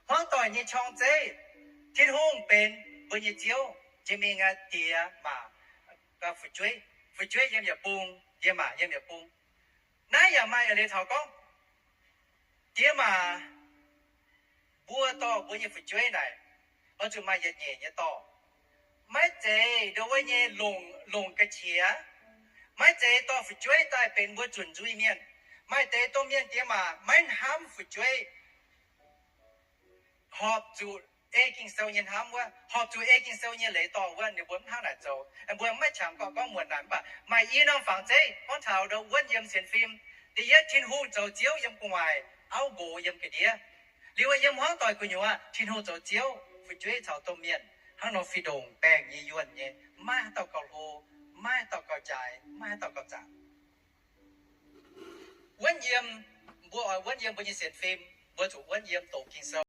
Hmuangv doic nyei qorng zeiv, Tin-Hungh benx mbuo nyei Ziouv, jiex mingh aqv, diex maac, fu'jueiv, fu'jueiv yiem yietc bung, diex maac yiem yietc bung. Naaiv yaac maaih eix leiz taux gorngv, diex maac mbuo dorh mbuo nyei fu'jueiv naaic, oix zuqc maaih yietc nyeic nyei dorh. Maiv zeiz ndo wuov nyei longc, longc ga'qiex. Maiv zeiz dorh fu'jueiv daaih benx mbuo zunc nzuih mienh. Maaih deix domh mienh diex maac maiv hnamv fu'jueiv, horpc zuqc ei Ging-Sou nyei hnamv wuov, horpc zuqc ei Ging-Sou nyei leiz dorh wuov, ninh mbuo mv hnangv naaic zoux. Mbuo maiv qangx gorngv, gorngv muonc naaic, mv baac maaih i norm fangx zeiv gorngv taux ndo wuonv yiem sienx fim. Da'yietv, Tin-Hungh zoux Ziouv yiem gu'nguaaic, auv nqox yiem ga'ndiev. Liuz yiem hmuangv doic gu'nyuoz, Tin-Hungh zoux Ziouv, fu'jueiv caux domh mienh hnangv nor fih ndongc baengh nyei yuonh nyei, maiv haaix dauh gauh hlo, maiv haaix dauh gauh jaaix, maiv haaix dauh gauh zaangc. Wuonv yiem, mbuo oix wuonv yiem mbuo nyei sienx fim, mbuo zuqc wuonv yiem doqc Ging-Sou.